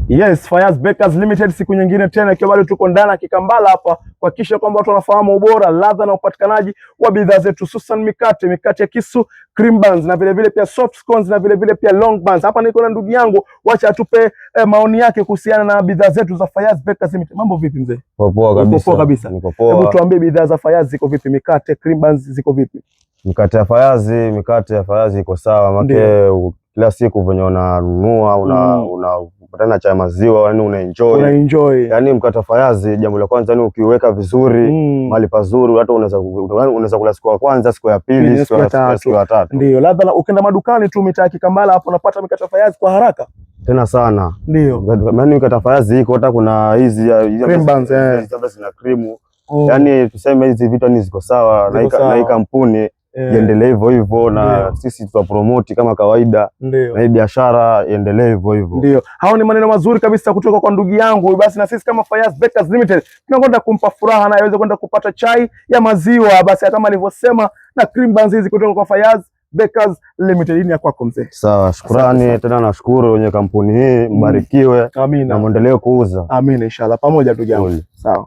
Yes, Fayaz Bakers Limited, siku nyingine tena ikiwa bado tuko ndani ya Kikambala hapa kuhakikisha kwamba watu wanafahamu ubora, ladha na upatikanaji wa bidhaa zetu, hususan mikate, mikate ya kisu, cream buns na vile vile pia soft scones na vile vile pia long buns. Hapa niko na ndugu yangu, wacha atupe maoni yake kuhusiana na bidhaa zetu za Fayaz Bakers Limited. Mambo vipi, mzee? Poa poa Uko kabisa. poa kabisa. Niko Hebu poa. tuambie, bidhaa za Fayaz ziko vipi? Mikate, cream buns ziko vipi? Mikate ya Fayazi iko sawa, make kila siku venye unanunua unapatana na chai maziwa, yani una enjoy. Una enjoy. Yani mkate wa Fayazi, jambo la kwanza, yani ukiweka vizuri mahali pazuri, hata unaweza kula siku ya kwanza, siku ya pili, Pili, siku siku ya tatu. siku ya tatu. Ndio, ladha ukienda madukani tu mitaa ya Kikambala hapo unapata mikate ya Fayaz kwa haraka. Tena sana. Ndio. Yaani mikate ya Fayazi iko, hata kuna hizi hizi Cream buns, eh. hizi ambazo zina krimu. Yaani tuseme hizi vitu ni ziko sawa Ziko na hii sawa. kampuni iendelee hivyo hivyo na sisi tutapromote kama kawaida na hii biashara iendelee hivyo hivyo. Ndio, hao ni maneno mazuri kabisa kutoka kwa ndugu yangu. Basi na sisi kama Fayaz Bakers Limited tunakwenda kumpa furaha na aweze kwenda kupata chai ya maziwa, basi kama alivyosema, na cream buns hizi kutoka kwa Fayaz Bakers Limited. Hii ni ya kwako, mzee. Sawa, shukrani Asante. Tena nashukuru wenye kampuni hii, mbarikiwe na Amina. muendelee kuuza. Amina, inshallah. Pamoja, ndugu yangu. Kweli. Sawa.